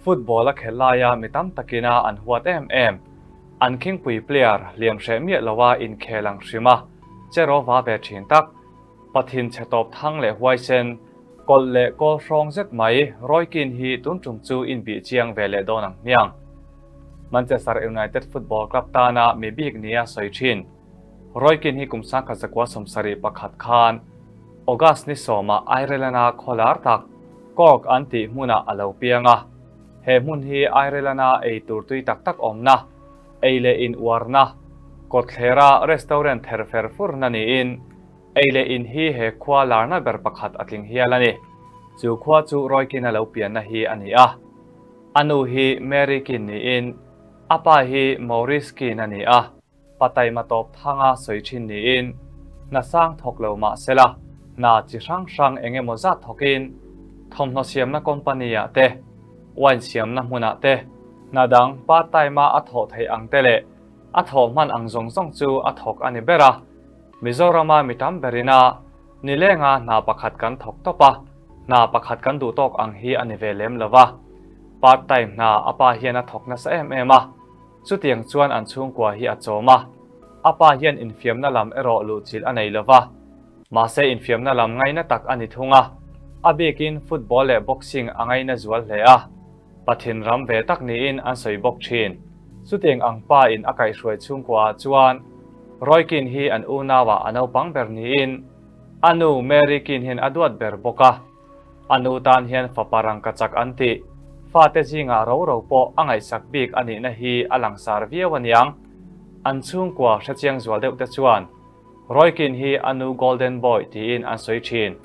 Football a khelh laia mi tam takina an huat em em. An khingpui player hliam hreh miah loa inkhel ang hrim a, che rawva ve thin tak. Pathin chhe tawp thang leh huaisen, kawlh leh kawl hrawng zet mai Roy Keane hi tun tum chu inbih chiang ve leh dawn ang hmiang. Manchester United Football Club tana mi bik nia sawi thin. Roy Keane hi kum 1971 khan August ni sawmah Ireland-a khawlar tak Cork an tih hmunah a lo piang a. He hmun hi Ireland-a ei tur tui tak tak awmna, ei leh in uarna, kawtthlera restaurant ther fer furna niin ei leh in hi he khua larna ber pakhat a tling hial a ni. Chu khua chu Roy Keane-a lo pianna hi a ni a. A nu hi Mary Keane niin a pa hi Maurice Keane a ni a. Pa taima tawp thanga sawi thin niin hna sang thawk lo mah sela, hna chi hrang hrang eng emaw zat thawkin thawmhnaw siamna company ah te, wine siamna hmunah te, hna dang part time a a thawh theih ang te leh a thawh hman ang zawng zawng chu a thawk a ni ber a. Mizorama mi tam berina nilenga hna pakhat kan thawk tawp a, hna pakhat kan duh tawk ang hi a ni ve lem lo va. Part time hna a pa hian a thawk nasa em em a. Chutiang chuan an chhungkua hi a chawm a, a pa hian infiamna lam erawh luhchilh a nei lo va, mahse infiamna lam ngaina tak a ni thung a, a bikin football leh boxing a ngaina zual hle a, Pathin ram ve tak niin an sawi bawk thin. Chutiang ang pa in a kaihhruai chhungkua ah chuan Roy Keane hi an unauah a naupang ber niin a nu Mary Keane hian a duat ber bawk a. A nu tan hian fapa rangka chak an tih, fate zingah ro ro pawh a ngaihsak bik a nihna hi a langsar viau aniang. An chhungkua hrechiang zual deuh te chuan Roy Keane hi a nu Golden Boy tiin an sawi thin.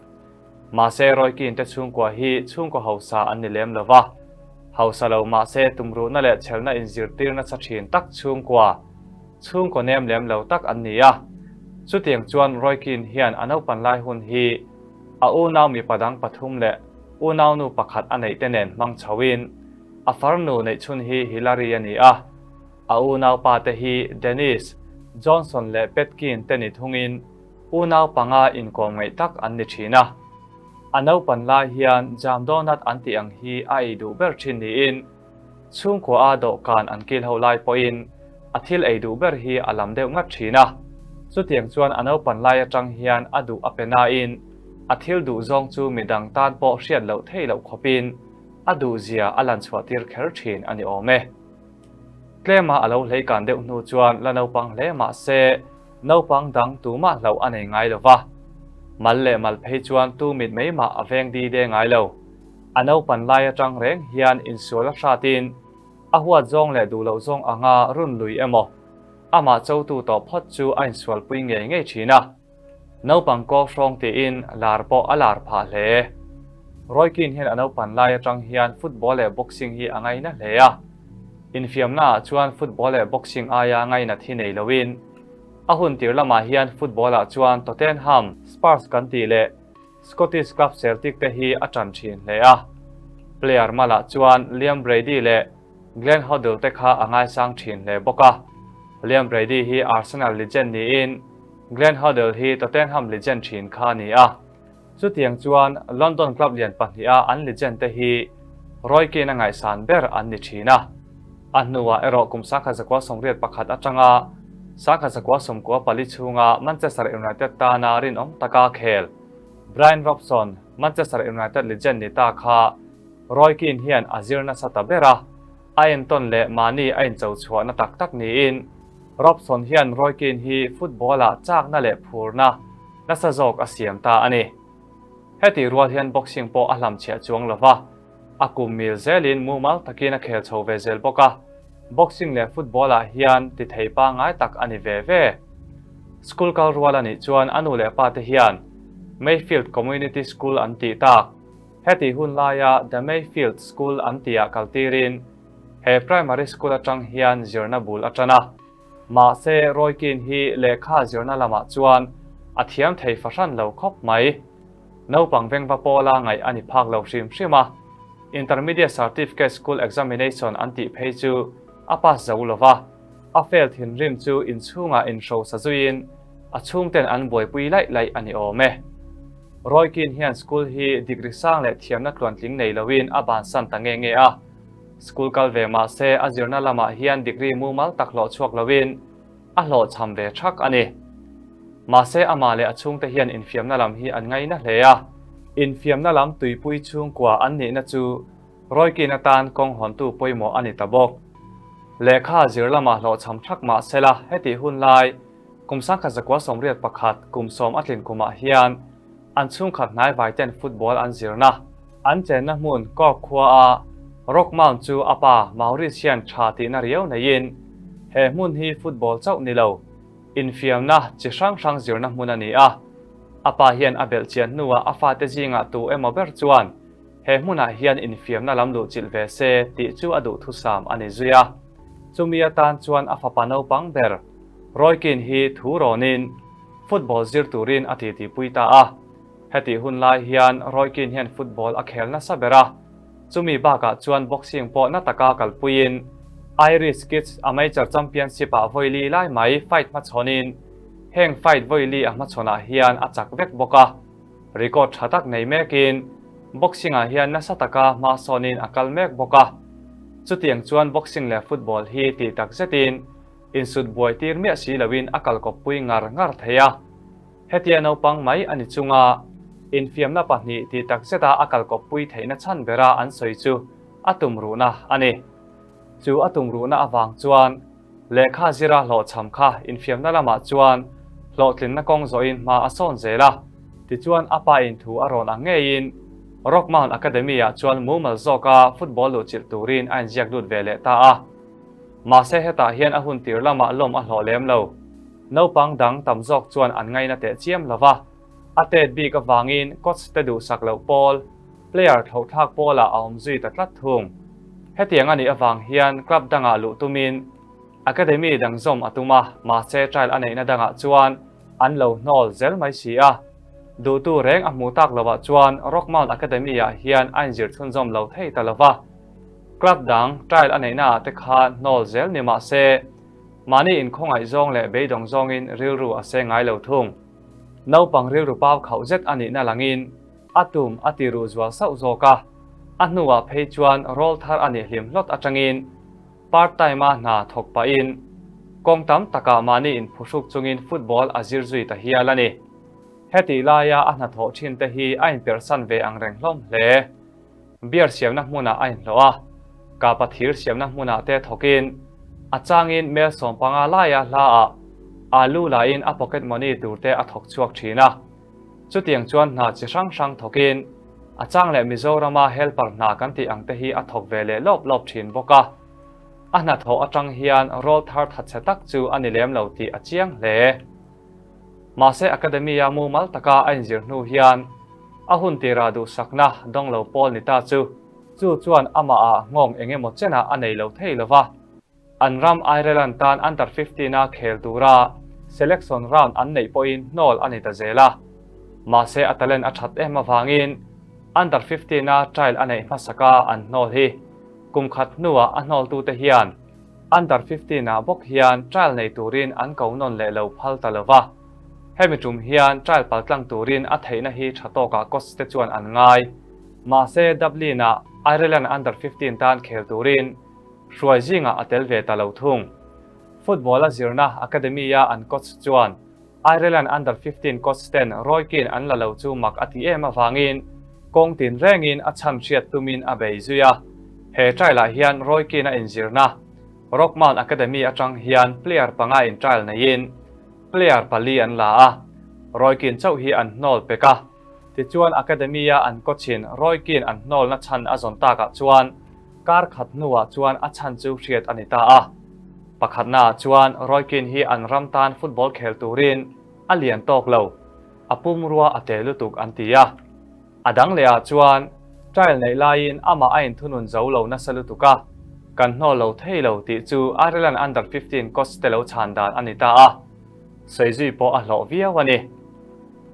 Mahse Roy Keane te chhungkua hi chhungkaw hausa an ni lem lo va, hausa lo mahse tumruhna leh chhelna inzirtir nasa thin tak chhungkua, chhungkaw nem lem lo tak an ni a. Chutiang chuan Roy Keane hian a naupan lai hun hi A unau mipa dang pathum leh unaunu pakhat a neih te nen hmang chhoin a farnu neihchhun hi Hillary a ni a. A unaupa te hi Dennis, Johnson leh Petkin te ni thungin unau panga inkawm ngaih tak an ni thin a. A naupan lai hian jam donut an tih ang hi a ei duh ber thin niin chhungkua a dawhkan an kil ho lai pawhin a thil ei duh ber hi a lam deuh ngat thin a. Chutiang chuan a naupan lai atang hian a duh a pe nain a thil duh zawng chu midang tan pawh hriat loh theih loh khawpin a duhzia a lan chhuah tir kher thin a ni awm e. Tlema a lo hleikan deuh hnu chuan la naupang hle mah se naupang dang tumah hlauh a nei ngai lo va. Mal leh mal phei chuan tu mit mai mah a veng di de ngai lo. A naupan lai atang reng hian insual a hratin a huat zawng leh duh loh zawng anga run lui emaw amah chotu tawh phawt chu a insualpui ngei ngei thin a. Naupang kaw hrawng tiin lar pawh a lar phah hle. Roy Keane hian a naupan lai atang hian football leh boxing hi a ngaina hle a. Infiamnaah chuan football leh boxing aia ngainat hi nei loin a hun tir lamah hian football-ah chuan Tottenham, Spurs kan tih leh Scottish club Celtic te hi a ṭan ṭhin hle a, player malah chuan Liam Brady leh Glenn Hoddle te kha a ngaisang ṭhin hle bawk a. Liam Brady hi Arsenal legend niin Glenn Hoddle hi Tottenham legend ṭhin kha a ni a. Chutiang chuan London club lian pahniha an legend te hi Roy Keane a ngaihsan ber an ni ṭhin a. A hnuah erawh kum 1981 aṭanga 1994 chhunga Manchester United tana rinawm taka khel Bryan Robson, Manchester United legend ni ta kha Roy Keane hian a zir nasa ta ber a, a entawn leh mahni a incho chhuahna tak tak niin Robson hian Roy Keane hi football-ah chakna leh phurna nasa zawk a siam ta a ni. Hetih rual hian boxing pawh a hlamchhiah chuang lo va, A kum mil zelin mumal takin a khel chho ve zel bawk a, boxing leh football ah hian ti thei pangngai tak a ni ve ve. School kal rual a nih chuan a nu leh pa te hian Mayfield Community School an tih tak. Heti hun laia The Mayfield School an tihah kal tirin he primary school atang hian zirna bul a tan a. Mahse Roy Keane hi lehkha zirna lamah chuan a thiam thei fahran lo khawp mai. Naupang vengva pawla ngaih a ni phak lo hrim hrim a, Intermediate Certificate School Examination an tih phei chu a pass zo lo va, a fail thinrim chu inchhungah inhrosa zuiin a chhungten an buaipui laih laih a ni awm e. Roy Keane hian school hi degree sang leh thiamna tluantling nei loin a bansan ta nge nge a. School kal ve mah se a zirna lamah hian degree mumal tak hlawh chhuak loin a hlawhchham ve thak a ni. Mahse amah leh a chhungte hian infiamna lam hi an ngaina hle a. Infiamna lam tuipui chhungkua an nihna chu Roykin atan kawng hawntu pawimawh a ni ta bawk. Lehkha zir lamah hlawhchham thak mah sela hetih hun lai kum 1981 kum sawm a tlin kumah hian an chhungkhat hnaivai ten football an zirna an chenna hmun Cork khua a Rock Mount chu a pa Maurice hian tha tihna riau neiin he hmun hi football chauh ni lo infiamna chi hrang hrang zirna hmun a ni a. A pa hian a belh chian hnuah a fate zingah tu emaw ber chuan He hmunah hian infiamna lam luhchilh ve se tih chu a duhthusam a ni zui a. Chumi atan chuan a fapa naupang ber Roy Keane hi thu rawnin football zir turin a titipui ta a. Hetih hun lai hian Roy Keane hian football a khel nasa ber a, chumi bakah chuan boxing pawh na taka kalpuiin Irish Kids Amateur Championship-ah vawi li lai mai fight hmachhawnin heng fight vawi li a hmachhawnah hian a chak vek bawk a. Record tha tak nei mekin boxing-ah hian nasa taka hma sawnin a kal mek bawk a. Chutiang chuan boxing leh football hi tih tak zetin insut buai tir miah si loin a kal kawppui ngar ngar thei a. Hetia naupang mai a ni chunga infiamna pahnih tih tak zeta a kal kawppui theihna chhan bera an sawi chu a tumruhna a ni. Chu a tumruhna avang chuan lehkha zira hlawhchham kha infiamna lamah chuan hlawhtlinna kawng zawhin hma a sawn zel a. Tichuan a pa in thu a rawn ang ngeiin Rock Mount Academy-ah chuan mumal zawka football luhchilh turin a inziak lut ve leh ta a. Mahse hetah hian a hun tir lamah lawm a hlawh lem lo. Naupang dang tam zawk chuan an ngaina teh chiam lo va. A tet bik avangin coach te duhsak loh pawl, Player thlauhthlak pawlah a awm zui ta tlat thung. Hetiang a nih avang hian club dangah luh tumin academy dang zawm a tum a, mahse trial a neihna dangah chuan an lo hnawl zel mai si a. Duhtu reng a hmuh tak lovah chuan Rock Mount Academy-ah hian a inzir chhunzawm lo thei ta lova. Club dang trial a neihnaah te kha hnawl zel ni mah se, mahni inkhawngaih zawng leh beidawng zawngin rilru a seng ngai lo thung. Naupang rilru pau khauh zet a nihna langin, A tum a ti ruh zual sauh zawk a, a hnuah phei chuan rawl thar a nih hlim hlawt atangin part time-a hna thawk pahin kawng tam takah mahni inphuhruk chungin football a zir zui ta hial a ni. Hetih laia a hnathawh thin te hi a inperhsan ve ang reng hlawm hle. Beer siamna hmunah a inhlawh a, kapa thir siamna hmunah te thawkin a changin mel 15 laia hlaah alu lain a pocket money tur te a thawk chhuak thin a. Chutiang chuan hna chi hrang hrang thawkin a chang leh Mizorama helper hna kan tih ang te hi a thawk ve leh lawp lawp thin bawk a. A hnathawh atang hian rawl thar thatchhe tak chu a ni lem lo tih a chiang hle. Mahse Academy-a mumal taka a inzir hnu hian a hun tirah duhsakna dawng lo pawl ni ta chu chu chuan amahah nghawng eng emaw chenah a nei lo thei lo va. An ram Ireland tan Under 15 a khel tura selection round an neih pawhin hnawl a ni ta zel a. Mahse a talent a that em avangin Under 15 a trial a neih hmasaka an hnawl hi kum khat hnuah a hnawltute hian Under 15 ah bawk hian trial nei turin an ko nawn leh lo phal ta lo va. Hemi tum hian trial paltlang turin a theihna hi tha tawkah coach te chuan an ngai. Mahse Dublin ah Ireland Under 15 tan khel turin Hruai zingah a tel ve ta lo thung. Football a zirna academy-a an coach chuan Ireland Under 15 coach ten Roy Keane an la lo chu mak a ti em avangin kawng tin rengin a chhan hriat tumin a bei zui a. He trial-ah hian Roy Keane a inzirna Rock Mount Academy atang hian player panga in trial neiin player pali an la a, Roy Keane chauh hi an hnawl pek a. Tichuan Academy-a an coach-in Roy Keane an hnawlna chhan a zawn takah chuan Kar khat hnuah chuan a chhan chu hriat a ni ta a. Pakhatnaah chuan Roy Keane hi an ram tan football khel turin a lian tawk lo, a pumrua a te lutuk an ti a. A dang lehah chuan trial neih laiin amah a inthunun zo lo nasa lutuk a, kan hnawl lo thei lo tih chu Ireland Under 15 coach te lo chhan dan a ni ta a. Sawi zui pawh a hlawh viau a ni.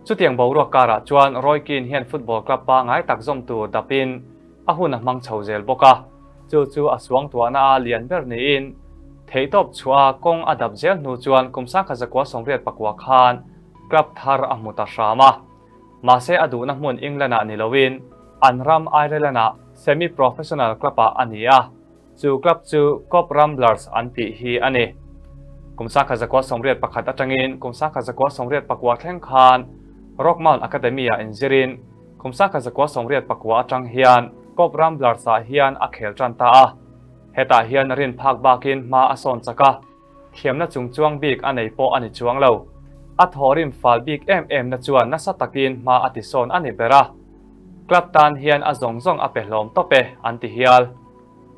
Chutiang boruak karah chuan Roy Keane hian football club pangngai tak zawm tur dapin A hun a hmang chho zel bawk a, chu chu a suangtuahna a lian ber niin theihtawp chhuah a kawng a dap zel hnu chuan kum 1989 khan club thar a hmu ta hram a. Mahse a duhna hmun England-ah ni loin an ram Ireland-ah semi-professional club-ah a ni a. Chu club chu Cop Ramblers an tih hi a ni. Kum 1981 atangin kum 1989 thleng khan Rockmount Academy-ah inzirin kum 1989 atang hian Cop Ramblers-ah hian a khel tan ta a. Hetah hian rin phak bakin hma a sawn chak a, thiamna chungchuang bik a nei pawh a ni chuang lo. A thawhrim fal bik em em na chuan nasa takin hma a tisawn a ni ber a. Club tan hian a zawng zawng a pe hlawm tawp e an ti hial.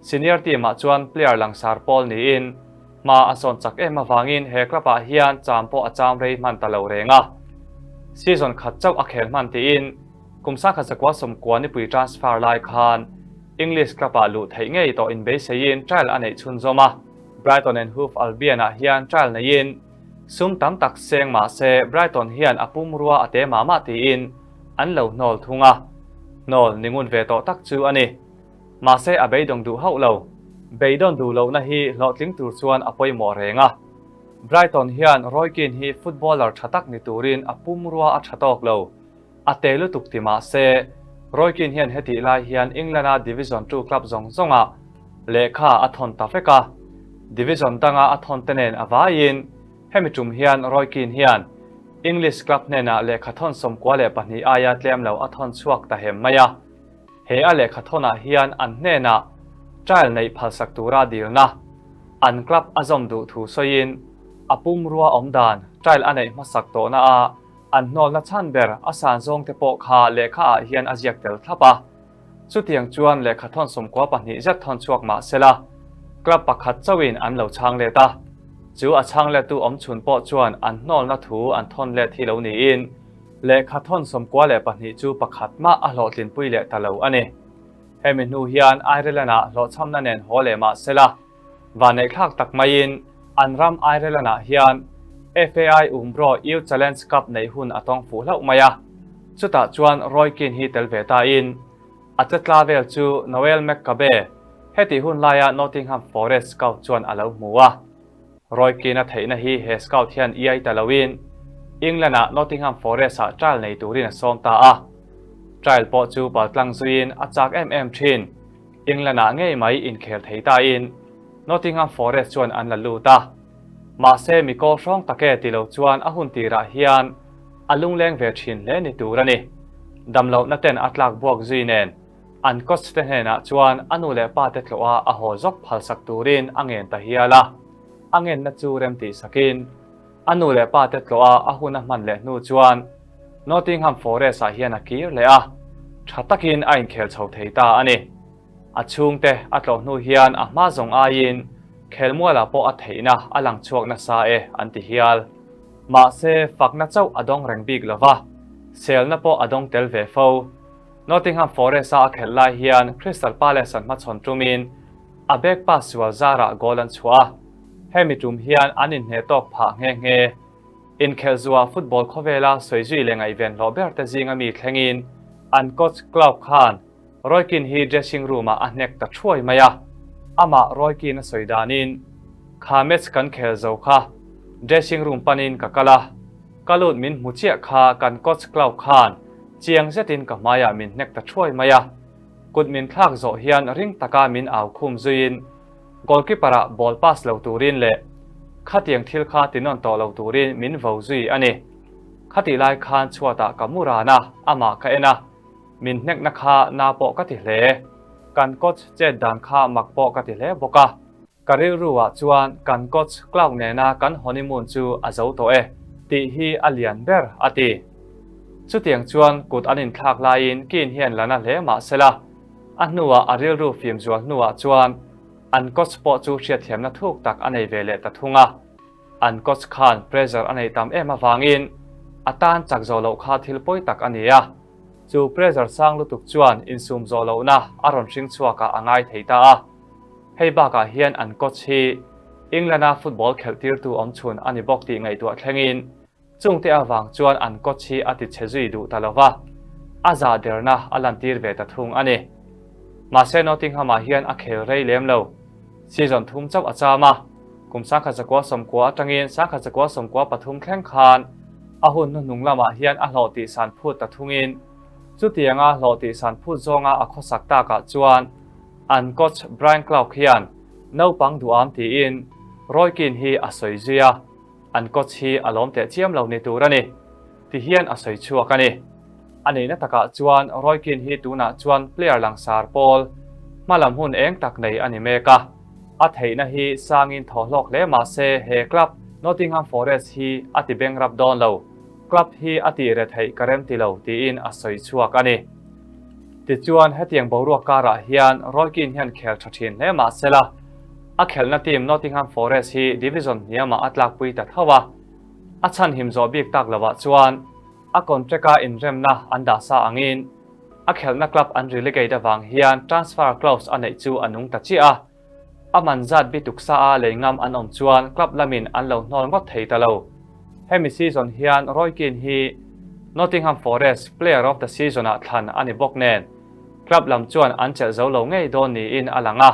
Senior team ah chuan player langsar pawl niin hma a sawn chak em avangin he club ah hian cham pawh a cham rei hman ta lo reng a. Season khat chauh a khel hman tiin kum 1990 nipui transfer lai khan English club ah luh theih ngei tawh inbeiseiin trial a neih chhunzawm a. Brighton and Hove Albion ah hian trial neiin sum tam tak seng mah se Brighton hian a pumrua a te mah mah tiin an lo hnawl thung a. Hnawl ni ngun ve tawh tak chu a ni. Mahse a beidawng duh hauh lo. Beidawn duh lohna hi hlawhtling tur chuan a pawimawh reng a. Brighton hian Roy Keane hi footballer tha tak ni turin a pumrua a tha tawk lo. A te lutuk ti mah se, Roy Keane hian hetih lai hian England-a Division Two club zawng zawngah lehkha a thawn ta vek a. Division danga a thawn te nen a vaiin hemi tum hian Roy Keane hian English club hnenah lehkha thawn 92 aia tlem lo a thawn chhuak ta hem mai a. He a lehkha thawnah hian an hnenah trial neih phalsak tura dilna, an club a zawm duh thu sawiin a pumrua awm dan trial a neih hmasak tawhna a an hnawlna chhan ber a san zawng te pawh kha lehkha ah hian a ziak tel thlap a. Chutiang chuan lehkha thawn 92 zet thawn chhuak mah sela club pakhat chauhin an lo chhang let a. Chu a chhang lettu awm chhun pawh chuan an hnawlna thu an thawn let hi lo niin Lehkha thawn 92 chu pakhat mah a hlawhtlinpui leh ta lo a ni. Hemi hnu hian Ireland-ah hlawhchhamna nen haw leh mah sela, vanneihthlak tak maiin an ram Ireland-ah hian FAI Umbro Youth Challenge Cup neih hun a tawng fuh hlauh mai a. Chutah chuan Roy Keane hi tel ve tain a chetla vel chu Noel McCabe, hetih hun laia Nottingham Forest scout chuan a lo hmu a. Roy Keane-a theihna hi he scout hian iai ta loin England-ah Nottingham Forest-ah trial nei turin a sawm ta a. Trial pawh chu paltlang zuiin a chak em em thin. England-ah ngei mai inkhel thei tain Nottingham Forest chuan an la lut a. Mahse mi kawl hrawng tak e ti lo chuan a hun tirah hian a lungleng ve thin hle ni tur a ni. Damlohna ten a tlak buak zui nen An coach te hnenah chuan a nu leh pa te tlawh a a haw zawk phalsak turin a ngen ta hial a. A ngenna chu rem tih sakin a nu leh pa te tlawh a a hun a hman leh hnu chuan Nottingham Forest ah hian a kir leh a, tha takin a inkhel chho thei ta a ni. A chhungte a tlawh hnu hian a hma zawng aiin khelmualah pawh a theihna a lang chhuak nasa e an ti hial. Mahse fakna chauh a dawng reng bik lova, selna pawh a dawng tel ve fo. Nottingham Forest-a a khelh lai hian Crystal Palace an hmachhawn tumin a back pass sual zarah goal an chhuah a, hemi tum hian an inhneh tawk phah nghe nghe. Inkhelh zuah football khawvela sawi zui leh ngaihven hlawh ber te zinga mi thlengin an coach Klopp khan Roy Keane hi dressing room-ah a hnek ta thuai mai a. Amah Roy Keane a sawi danin, Kha match kan khel zo kha dressing room panin ka kal a, ka lut min hmu chiah kha kan coach Klopp khan Chiang zetin ka hmaiah min hnek ta thuai mai a, kut min thlak zawh hian ring taka min au khum zuiin goalkeeper-ah ball pass lo turin leh khatiang thil kha ti nawn tawh lo turin min vo zui a ni. Khatih lai khan chhuatah ka mu ran a, amah ka en a, min hnekna kha na pawh ka ti hle. Kan coach chet dan kha mak pawh ka ti hle bawk a. Ka rilru ah chuan kan coach Cloud nena kan honeymoon chu a zo tawh e tih hi a lian ber a ti. Chutiang chuan kut an inthlak laiin Keane hian la na hle mah sela, a hnuah a rilru fim zual hnuah chuan an coach pawh chu hriatthiamna thuk tak a nei ve leh ta thung a. An coach khan pressure a nei tam em avangin a tan chak zawh loh kha thil pawi tak a ni a. Chu pressure sang lutuk chuan insum zawh lohna a rawn hring chhuakah a ngai thei ta a. Hei bakah hian an coach hi England-a football khelh tirtu awm chhun a ni bawk tih ngaihtuah thlengin chungte avang chuan an coach hi a ti chhe zui duh ta lova, a zah derna a lantir ve ta thung a ni. Mahse Nottingham-ah hian a khel rei lem lo. Season thum chauh a cham a, kum 1990 atangin 1993 thleng khan a hun hnuhnung lamah hian a hlawh tih san phut ta thungin chutianga hlawh tih san phut zawnga a khawsak takah chuan. An coach Brian Clough hian naupang duham tiin Roy Keane hi a sawi zui a, an coach hi a lawm teh chiam lo ni tur a ni ti hian a sawi chhuak a ni. A nihna takah chuan Roy Keane hi tunah chuan player langsar pawl hmalam hun eng tak nei a ni mek a, a theihna hi sangin thawhlawk hle mah se he club Nottingham Forest hi a ti beng rap dawn lo, club hi a tih re theih ka rem ti lo tiin a sawi chhuak a ni. Tichuan hetiang boruak karah hian Roy Keane hian khel tha thin hle mah se la, a khelhna team Nottingham Forest hi division hniamah a tlakpui ta tho a, a chhanhim zawh bik tak lovah chuan A contract-a inremna an dah sa angin a khelhna club an relegate avang hian transfer clause a neih chu a nung ta chiah a. A man zat bi tuk sa a lei ngam an awm chuan club lamin an lo hnawl ngawt thei ta lo. Hemi season hian Roy Keane hi Nottingham Forest Player of the Season-ah thlan a ni bawk nen club lam chuan an chelh zo lo ngei dawn niin a lang a.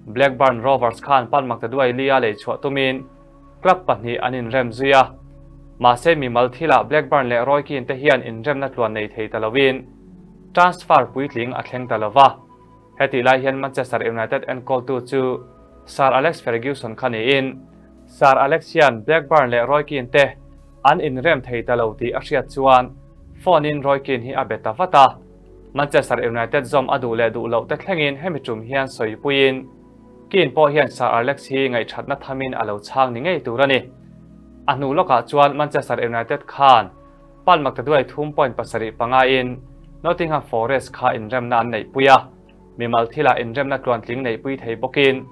Blackburn Rovers khan Palmaktaduai Lee-a lei chhuah tumin Club pahnih an inrem zui a, mahse mimal thilah Blackburn leh Roy Keane te hian inremna tluan nei thei ta lovin transfer puitling a thleng ta lo va. Hetih lai hian Manchester United enkawltu chu Sir Alex Ferguson kha niin Sir Alex hian Blackburn leh Roy Keane te an inrem thei ta lo tih a hriat chuan phone in Roy Keane hi a be ta vat a. Manchester United zawm a duh leh duh loh te thlengin hemi tum hian sawipuiin Keane pawh hian Sir Alex hi ngaihṭhatna thamin a lo chhang ni ngei tur a ni. A hnu lawkah chuan Manchester United khan Paul Maktaduai 3.75 in Nottingham Forest kha inremna an neihpui a, mimal thilah inremna tluantling neihpui thei bawkin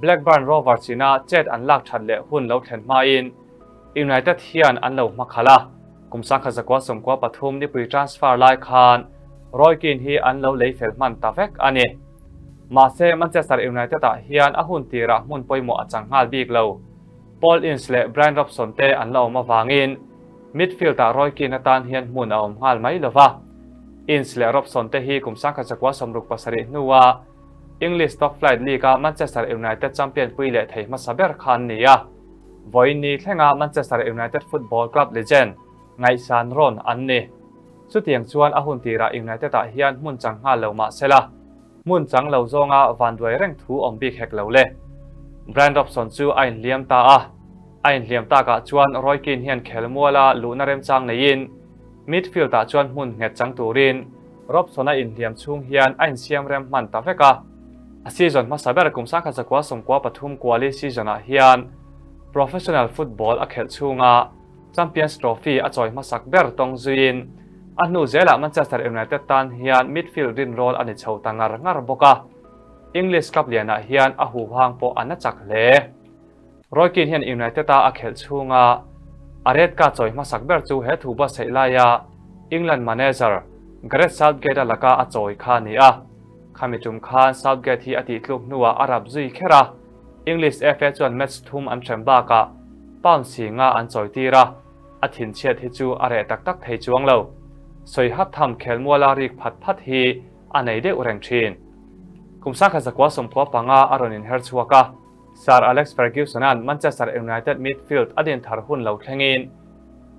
Blackburn Rovers ina chet an lak ṭhat leh hun lo thlen hmain United hian an lo hmakhalh a, kum 1993 nipui transfer lai khan Roy Keane hi an lo lei fel hman ta vek a ni. Mahse, Manchester United-ah hian a hun tirah hmun pawimawh a chang nghal bik lo. Paul Ince leh Bryan Robson te an la awm avangin midfield-ah Roy Keane atan hian hmun a awm nghal mai lo va. Ince leh Robson te hi kum 1967 hnua English top flight league-a Manchester United champion pui leh thei hmasa ber kha an ni a. Vawiin ni thlenga Manchester United football club legend ngaihsan rawn an ni. Chutiang chuan a hun tirah United-ah hian hmun chang nghal lo mah sela, hmun chang lo zawnga vanduai reng thu awm bik hek lo le. Bryan Robson chu a inhliam ta a, a inhliam takah chuan Roy Keane hian khelmuala luhna remchang neiin midfield-ah chuan hmun nghet chang turin Robson-a inhliam chhung hian a insiam rem hman ta vek a. A season hmasa ber kum 1993 kuali season-ah hian professional football a khelh chhunga Champions Trophy a chawi hmasak ber tawng zuiin a hnu zelah Manchester United tan hian midfield rinrawl a ni chho ta ngar ngar bawk a, English club lianah hian a huhang pawh a na chak hle. Roy Keane hian United-a a khelh chhunga a red card chawi hmasak ber chu he thu buatsaih laia England manager Gareth Southgate-a laka a chawi kha a ni a, khami tum khan Southgate hi a tihtluk hnuah a rap zui kher a. English FA chuan match thum an hrem bakah pound si nga an chawitir a, a thinchhiat hi chu a reh tak tak thei chuang lo. Sawi hat tham khelmuala rik phat phat hi a nei deuh reng thin. Kum 1995 a rawn inher chhuak a, Sir Alex Ferguson-a'n Manchester United midfield a din thar hun lo thlengin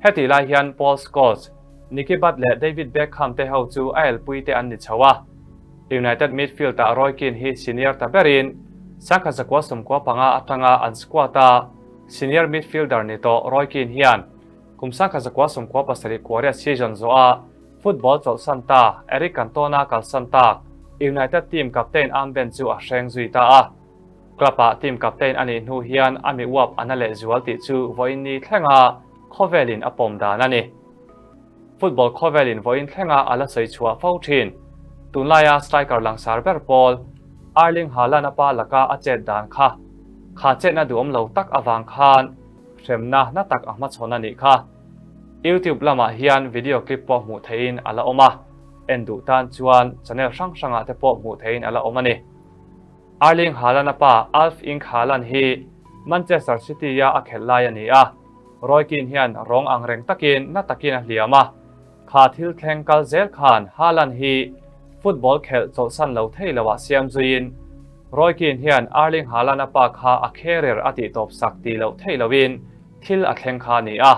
hetih lai hian Paul Scholes, Nicky Butt leh David Beckham te ho chu a elpui te an ni chho a. United midfield-ah Roy Keane hi senior ta berin 1995 atanga an squad-a senior midfielder ni tawh Roy Keane hian kum 1997 kuaria season zawha football chawlhsan ta Eric Cantona kalsan tak United team captain armband chu a hreng zui ta a. Club-ah team captain a nih hnu hian a mi uap a na lehzual tih chu vawiin ni thlenga khawvelin a pawm dan a ni. Football khawvelin vawiin thlenga a la sawi chhuah fo thin. Tunlaia striker langsar ber pawl Erling Haaland-a pa laka a chet dan kha kha chetna duhawm lo tak avang khan hremna na tak a hmachhawn a nih kha. YouTube lamah hian video clip pawh hmuh theihin a la awm a, en duh tan chuan channel hrang hrangah te pawh hmuh theihin a la awm a ni. Erling Haaland-a pa Alf Inge Haaland hi Manchester City-a a khelh lai a ni a, Roy Keane hian rawng ang reng takin na takin a hliam a, kha thil thleng kal zel khan Haaland hi football khelh chawlhsan lo thei loah siam zuiin Roy Keane hian Erling Haaland-a pa kha a career a tihtawp sak tih loh theih loin thil a thleng kha a ni a.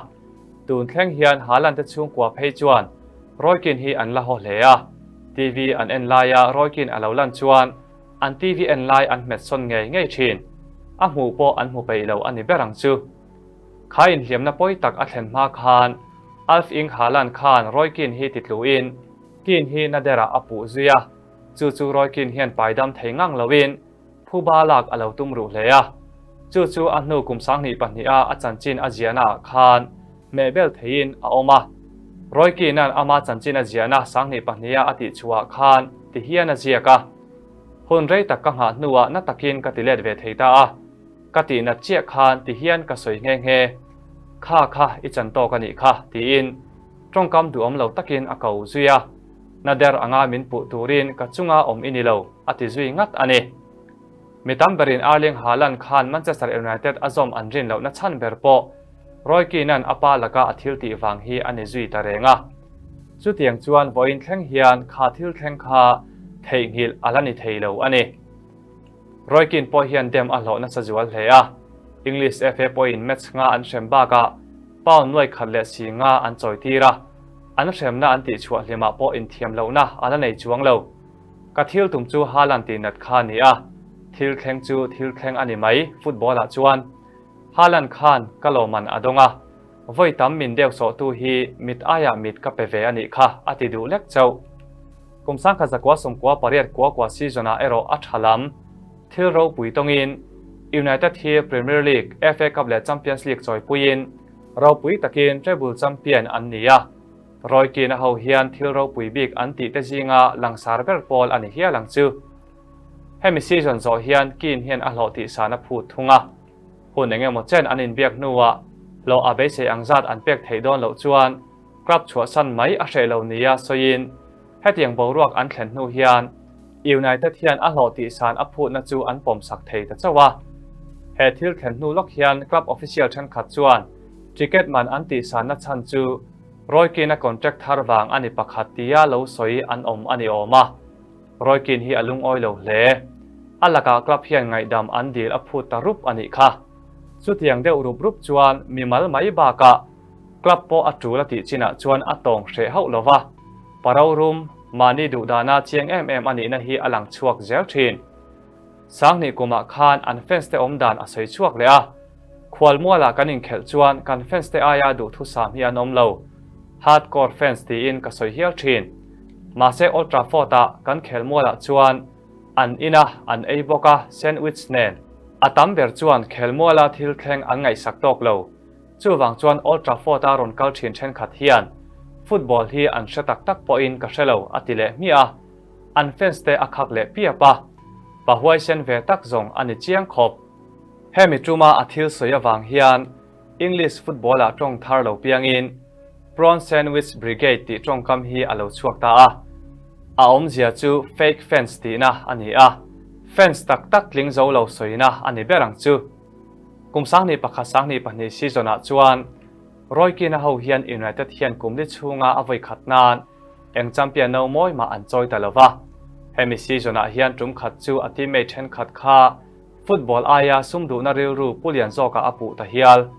Tun thleng hian Haaland te chhungkua phei chuan Roy Keane hi an la haw hle a, TV an en laia Roy Keane a lo lan chuan. An TV en lai an hmet sawn ngei ngei thin. A hmuh pawh an hmu peih lo a ni ber ang chu. Kha inhliamna pawi tak a thlen hma khan Alf Ing Haaland khan Roy Keane hi titluin Keane hi na derah a puh zui a, chu chu Roy Keane hian paidam thei ngang loin phuba lak a lo tum ruh hle a. Chu chu a hnu kum 22 a a chanchin a ziahnaah khan hmehbel theiin a awm a. Roy Keane-a'n ama chanchin a ziahna 22 a a tihchhuahah khan ti hian a ziak a, Hun rei tak ka nghah hnuah na takin ka ti let ve thei ta a, ka tihnat chiah khan ti hian ka sawi nghe nghe. Kha kha i chan tawk a nih kha, tiin tawngkam duhawm lo takin a ko zui a. Na der anga min puh turin ka chunga awm i ni lo, a ti zui ngat a ni. Mi tam berin Erling Haaland khan Manchester United a zawm an rin lohna chhan ber pawh Roy Keane-a'n a pa laka a thil tih vang hi a ni zui ta reng a. Chutiang chuan vawiin thleng hian kha thil thleng kha theihnghilh a la ni thei lo a ni. Roy Keane pawh hian dem a hlawh nasa zual hle a, English FA pawhin match nga an hrem bakah pound nuai khat leh si nga an chawitir a, an hremna an tihchhuah hlimah pawh inthiam lohna a la nei chuang lo. Ka thil tum chu Haaland tihnat kha a ni a, thil thleng chu thil thleng a ni mai, football ah chuan Haaland khan ka lawmman a dawng a, vawi tam min deuh sawhtu hi mit aiah mit ka pe ve a nih kha a ti duh lek chauh. Kum 1998 kua kua season ah erawh a tha lam thil ropui tawngin United hi Premier League, FA Cup leh Champions League chawipuiin ropui takin treble champion an ni a. Roy Keane-a ho hian thil ropui bik an tih te zinga langsar ber pawl a ni hial ang chu. Hemi season zawh hian Keane hian a hlawh tih san a phut thung a. Hun eng emaw chen an inbiak hnuah hlawh a beisei ang zat an pek theih dawn loh chuan club chhuahsan mai a hreh lo nia sawiin hetiang boruak an thlen hnu hian United hian a hlawh tih san a phutna chu an pawmsak thei ta chauh a. He thil thlen hnu lawk hian club official thenkhat chuan ticket man an tih sanna chhan chu Roy Keane-a contract thar vang a ni pakhat tia lo sawi an awm a ni awm a. Roy Keane hi a lungawi lo hle. A lakah club hian ngaihdam an dil a phut ta rup a nih kha. Chutiang deuh rup rup chuan mimal mai bakah club pawh a tul a tih chinah chuan a tawng hreh hauh lo va. Paro rum, mahni duhdana chiang em em a nihna hi a lang chhuak zel thin. 2000 kumah khan an fans te awmdan a sawi chhuak leh a. Khualmualah kan inkhelh chuan kan fans te aia duhthusam hi an awm lo. Hardcore fans tiin ka sawi hial thin. Mahse Old Trafford ah kan khelmualah chuan an in a, an ei bawk a, sandwich nen. A tam ber chuan khelmuala thil thleng an ngaihsak tawk lo. Chuvang chuan Old Trafford a rawn kal thin thenkhat hian football hi an hre tak tak pawhin ka hre lo a ti leh hmiah a. An fans te a khak leh piap a. Pa huaisen ve tak zawng a ni chiang khawp. Hemi tuma a thil sawi avang hian English football-ah tawng thar lo piangin Prawn Sandwich Brigade tih tawngkam hi a lo chhuak ta a. A awmzia chu fake fans tihna a ni a, fans tak tak tling zo lo sawina a ni ber ang chu. Kum 21 22 season-ah chuan Roy Keane-a ho hian United hian kum li chhunga a vawi khat nan eng champion no mawi mah an chawi ta lo va. Hemi season-ah hian tum khat chu a teammate thenkhat kha Football aia sum duhna rilru pu lian zawkah a puh ta hial.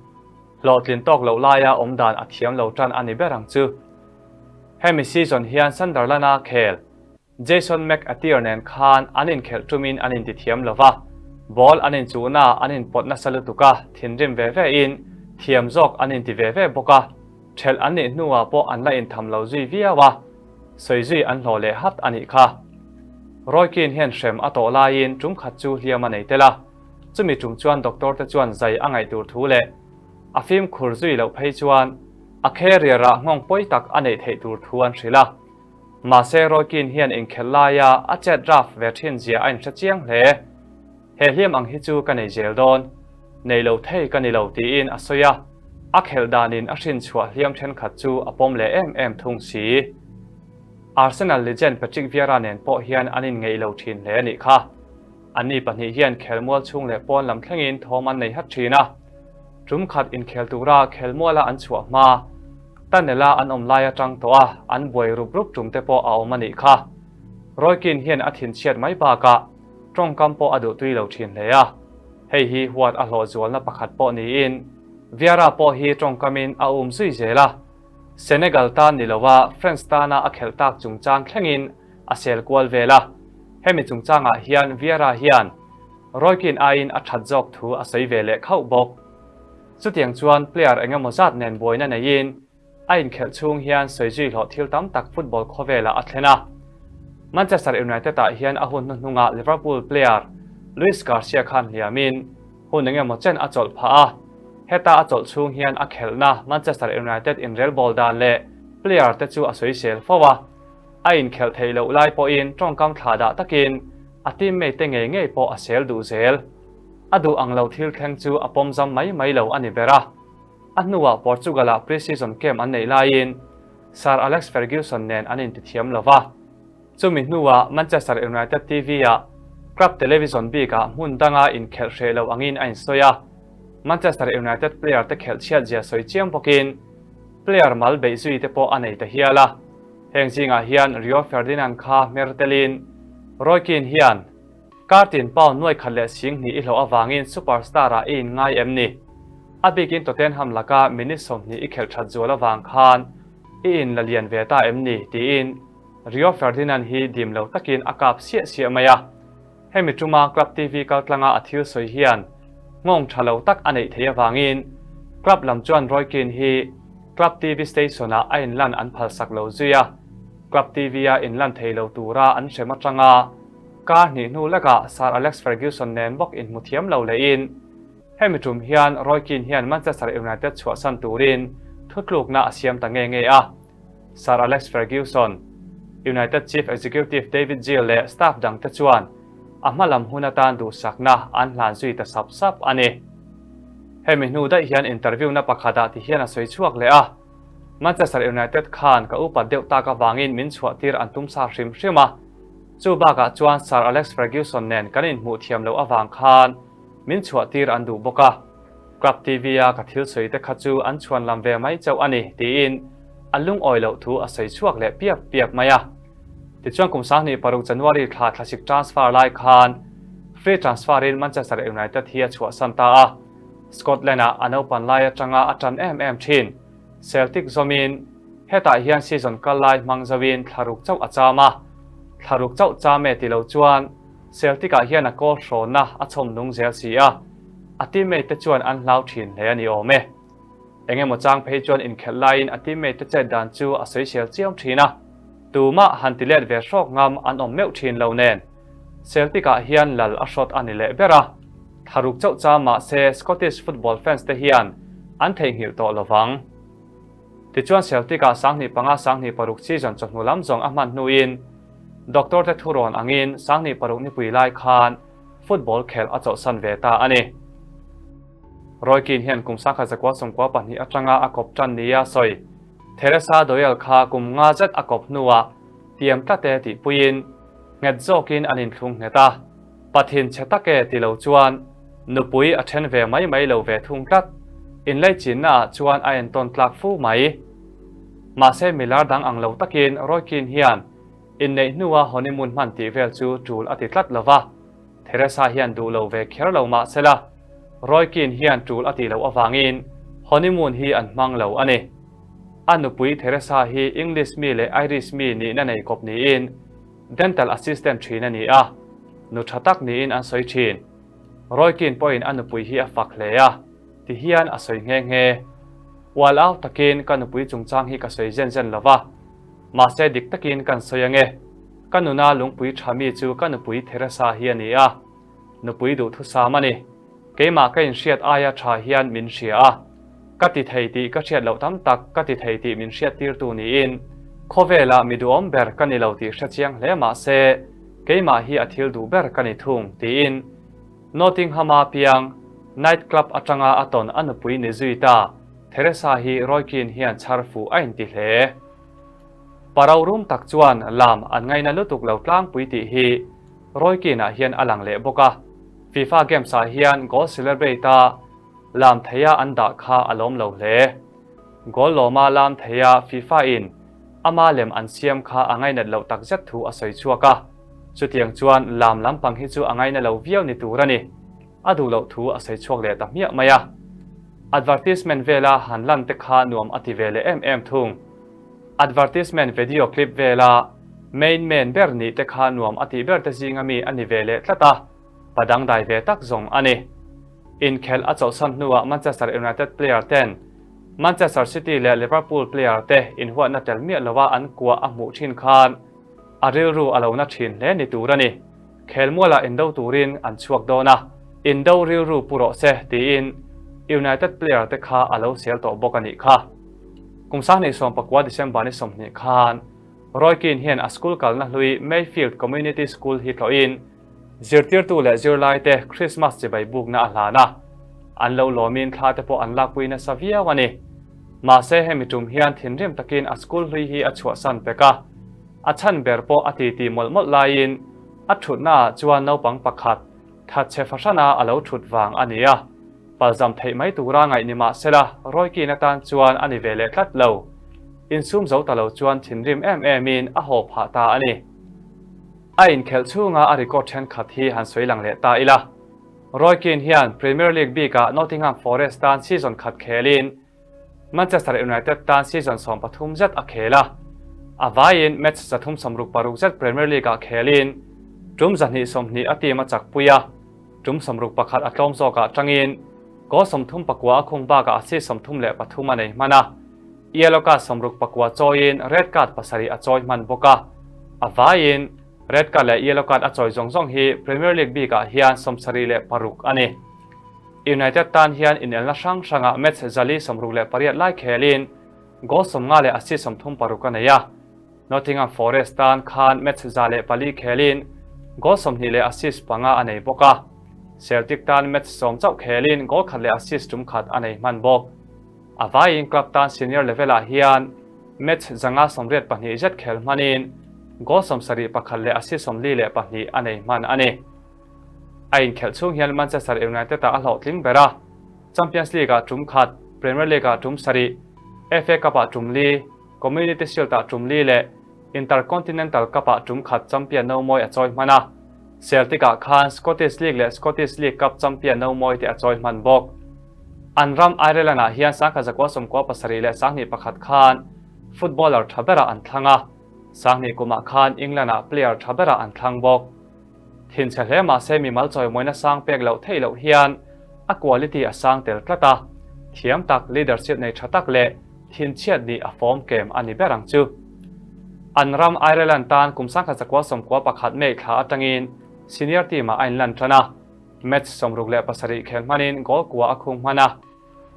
Hlawhtlin tawk loh laia awm dan a thiam lo tan a ni ber ang chu. Hemi season hian Sunderland-a khel Jason McAteer nen khan an inkhelh tumin an intithiam lo va, ball an inchuhnaah an inpawt nasa lutuk a, thinrim ve ve in thiam zawk an inti ve ve bawk a, ṭhelh an nih hnuah pawh an la intham lo zui viau a, sawi zui an hlawh leh hat a nih kha. Roy Keane hian hrem a tawh laiin ṭum khat chu hliam a nei tel a, chumi ṭum chuan doctor te chuan zai a ngaih tur thu leh a fimkhur zui loh phei chuan a career ah nghawng pawi tak a neih theih tur thu an hrilh a. Mahse Roy Keane hian inkhelh laia a chet rough ve ṭhin zia a inhre chiang hle. He hliam ang hi chu ka nei zel dawn. Nei lo thei ka ni lo tiin a sawi a, a khelh danin a hrin chhuah hliam thenkhat chu a pawm leh em em thung si. Arsenal legend Patrick Vieira nen pawh hian an inngeih lo thin hle a nih kha. Anni pahnih hian khelmual chhung leh pawn lam thlengin thawm an nei hat thin a. Tum khat inkhel tura khelmuala an chhuah hma, tunnel-a an awm lai atang tawh a an buai rup rup tum te pawh a awm a nih kha. Roy Keane hian a thinchhiat mai bakah, Tawngkam pawh a duhtui lo thin hle a, hei hi huat a hlawh zualna pakhat pawh niin Vieira pawh hi tawngkamin a um zui zel a, Senegal tan ni loa France tana a khelh tak chungchang thlengin a sel kual vel a. Hemi chungchangah hian Vieira hian Roy Keane aiin a that zawk thu a sawi ve leh khauh bawk. Chutiang chuan player eng emaw zat nen buaina neiin a inkhelh chhung hian sawi zui hlawh thil tam tak football khawvelah a thlen a. Manchester United-ah hian a hun hnuhnungah Liverpool player Luis Garcia khan hliamin hun eng emaw chen a chawlh phah a. Heta a chawlh chhung hian a khelhna Manchester United inrelbawl dan leh player te chu a sawisel fo a. A inkhelh theih loh lai pawhin tawngkam thlah dah takin a teammate te ngei ngei pawh a sel duh zel. A duh ang lo thil thleng chu a pawm zam mai mai lo a ni ber a. A hnuah Portugal-ah pre-season camp an neih laiin Sir Alex Ferguson nen an intithiam lo va. Chumi hnuah Manchester United TV-ah club television bikah hmun danga inkhelh hreh lo angin a insawi a. Manchester United player te khelh chhiat zia sawi chiang bawkin player mal beih zui te pawh a nei ta hial a. Heng zingah hian Rio Ferdinand kha hmer telin Roy Keane hian kar tin pound nuai khat leh sing hnih i hlawh avangin superstar-ah i inngai em ni? A bikin Tottenham laka minute 20 i khelh that zual avang khan i inla lian ve ta em ni? tiin Rio Ferdinand hi dim lo takin a kap siah siah mai a. Hemi tuma Club TV kaltlanga a thil sawi hian nghawng tha lo tak a neih theih avangin Club lam chuan Roy Keane hi Club TV station-ah a inlan an phalsak lo zui a, Club TV-a inlan thei lo tura an hrem atanga kar hnih hnu lekah Sir Alex Ferguson nen bawk inhmu thiam lo lehin hemi tum hian Roy Keane hian Manchester United chhuahsan turin thutlukna a siam ta nge nge a. Sir Alex Ferguson, United Chief Executive David Gill leh staff dangte chuan a hma lam hun atan duhsakna an hlan zui ta sap sap a ni. Hemi hnu daih hian interview na pakhatah ti hian a sawi chhuak leh a, Manchester United khan ka upat deuh tak avangin min chhuahtir an tum sa hrim hrim a, chu bakah chuan Sir Alex Ferguson nen kan inhmuh thiam loh avang khan min chhuahtir an duh bawk a. Club TV-a ka thil sawi te kha chu an chhuan lam ve mai chauh a ni, tiin a lungawi loh thu a sawi chhuak leh piap piap mai a. Tichuan kum 26 January thla thlasik transfer lai khan free transfer-in Manchester United hi a chhuahsan ta a, Scotland-ah a naupan lai atanga a tan em em thin. Celtic zawmin hetah hian season kal lai hmang zoin thlaruk chauh a cham a, thlaruk chauh cham e ti lo chuan Celtic-ah hian a kawl hrawnna a chhawm nung zel si a, a teammate te chuan an hlau thin hle a ni awm e. Eng emaw chang phei chuan inkhelh laiin a teammate te chet dan chu a sawisel chiam thin a, tumah han ti let ve hrawk ngam an awm meuh thin lo nen. Celtic-ah hian lal a hrawt a ni leh ber a, thlaruk chauh cham mah se Scottish football fans te hian an theihnghilh tawh lo vang. Tichuan Celtic-ah 2005 2006 season chawhnu lam zawng a hman hnuin Doctor te thurawn angin 26 nipui lai khan football khelh a chawlhsan ve ta a ni. Roy Keane hian kum 1992 atanga a kawp tan nia sawi Theresa Doyle kha kum nga zet a kawp hnuah tiam tlat e tih puiin nghet zawkin an inthlung nghet a, Pathin chhe tak e ti lo chuan nupui a then ve mai mai lo ve thung tlat, inlaichinna ah chuan a entawn tlak fu mai. Mahse milar dang ang lo takin Roy Keane hian inneih hnua honeymoon hman tih vel chu tul a ti tlat lo va, Theresa hian duh lo ve kher lo mah sela Roy Keane hian tul a tih loh avangin honeymoon hi an hmang lo a ni. A nupui Theresa hi English mi leh Irish mi nihna nei kawp niin Dental assistant thin a ni a, nu tha tak niin an sawi thin. Roy Keane pawhin a nupui hi a fak hle a, ti hian a sawi nghe nghe. Ual au takin ka nupui chungchang hi ka sawi zen zen lo va, mahse dik takin kan sawi ange. Ka nuna lungpui tha mi chu ka nupui Theresa hi a ni a, nupui duhthusam a ni. Keimah ka inhriat aia tha hian min hria a, ka ti thei tih ka hriat loh tam tak ka ti thei tih min hriattirtu niin khawvelah mi duhawm ber ka ni lo tih hre chiang hle mah se keimah hi a thil duh ber ka ni thung tiin Nottingham-a piang night club atanga a tawn a nupui ni zui ta Theresa hi Roy Keane hian chhar fuh a inti hle. Parau rum tak chuan lam an ngaina lutuk lo tlangpui tih hi Roy Keane-ah hian a lang leh bawk a. FIFA Games-ah hian goal celebrate-a lam theia an dah kha a lawm lo hle. Goal lawma lam theia FIFA-in ama lem an siam kha a ngainat loh takzet thu a sawi chhuak a. Chutiang chuan lam lampang hi chu a ngaina lo viau ni tur a ni. A duh loh thu a sawi chhuak leh ta hmiah mai a. Advertisement vela han lan te kha nuam a ti ve leh em em thung. Advertisement video clip vela. Main man ber nih te kha nuam a tih ber te zinga mi a ni ve leh tlat a, pa dangdai ve tak zawng a ni. Inkhelh a chawlhsan hnuah Manchester United player ten Manchester City leh Liverpool player te inhuatna tel miah lova an kuah a hmuh thin khan a rilru a lo na thin hle ni tur a ni. Khelmualah indo turin an chhuak dawn a, indo rilru pu rawh se tiin United player te kha a lo sel tawh bawk a nih kha. Kum 2019 December ni 20 khan Roy Keane hian a school kalna hlui Mayfield Community School hi tlawhin zirtirtu leh zirlaite Christmas chibai bukna a hlan a, an lo lawmin thla te pawh an lakpui nasa viau a ni. Mahse hemi tum hian thinrim takin a school hlui hi a chhuahsan pek a, a chhan ber pawh a titi mawlh mawlh laiin a thutnaah chuan naupang pakhat thatchhe fahrana a lo thut vang a ni a, palzam theih mai tura ngaih ni mah sela Roy Keane atan chuan a ni ve leh tlat lo. Insum zo ta lo chuan thinrim em emin a haw phah ta a ni. A inkhelh chhunga a record thenkhat hi han sawi lang leh ta ila. Roy Keane hian Premier League bikah Nottingham Forest tan season khat khelin Manchester United tan season 13 zet a khel a. A vaiin match 366 zet Premier League-ah khelin tum 220 a team a chakpui a, tum 61 a tlawm zawkah tangin goal 39 a khung bakah assist 33 a nei hman a. Yellow card 64 chawiin red card 7 a chawi hman bawk a. A vaiin red card leh yellow card a chawi zawng zawng hi Premier League bikah hian 76 a ni. United tan hian inelna hrang hrangah match 468 lai khelin goal 50 leh assist 36 a nei a. Nottingham Forest tan khan match 104 khelin goal 20 leh assist 5 a nei bawk a. Celtic tan match 10 chauh khelin goal khat leh assist tum khat a nei hman bawk. A vaiin club tan senior level-ah hian match 582 zet khel hmanin goal 71 leh assist 42 a nei hman a ni. A inkhelh chhung hian Manchester United-ah a hlawhtling ber a, Champions League-ah tum khat, Premier League-ah tum sarih, FA Cup-ah tum li, Community Shield-ah tum li leh Intercontinental Cup-ah tum khat champion no mawi a chawi hman a. Celtic-ah khan Scottish League leh Scottish League Cup champion no mawi te a chawi hman bawk. An ram Ireland-ah hian 1997 leh 2001 khan footballer tha berah an thlang a, 20 kumah khan England-ah player tha berah an thlang bawk. Thinchhe hle mahse mimal chawimawina sang pek loh theih loh hian a quality a sang tel tlat a, thiam tak, leadership nei tha tak leh thinchhiat nih a fawm kem a ni ber ang chu. An ram Ireland tan kum 1991 May thla atangin senior team-ah a inlan tan a, match 67 khel hmanin goal kua a khung hman a.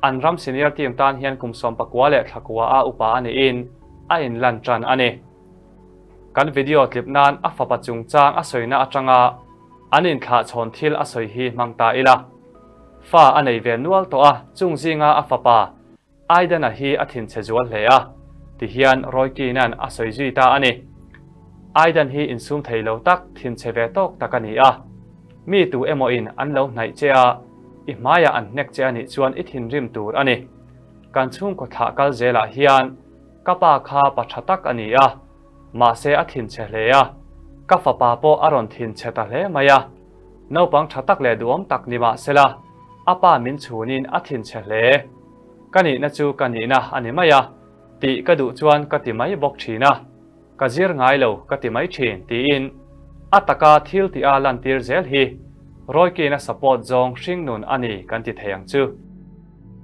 An ram senior team tan hian kum 19 leh thla kua a upa a niin a inlan tan a ni. Kan video tlip nan a fapa chungchang a sawina atanga an inthlah chhawn thil a sawi hi hmang ta ila. Fa a nei ve nual tawh a, chung zinga a fapa Aidana hi a thinchhe zual hle a, tihian Roy Keane-a'n a sawi zui ta a ni. Aidan hi insum thei lo tak, thinchhe ve tawk tak a ni a. Mi tu emaw-in an lo hnaih che a, i hmaiah an hnek che a nih chuan i thinrim tur a ni. Kan chhungkaw thlah kal zelah hian ka pa kha pa tha tak a ni a, mahse a thinchhe hle a, ka fapa pawh a rawn thinchhe ta hle mai a. Naupang tha tak leh duhawm tak ni mahsela a pa min chhunin a thinchhe hle. Ka nihna chu ka nihna a ni mai a, tih ka duh chuan ka ti mai bawk thin a, ka zir ngai lo ka ti mai thin tiin a taka thil tih a lantir zel hi Roy Keane-a support zawng hringnun a ni kan ti thei ang chu.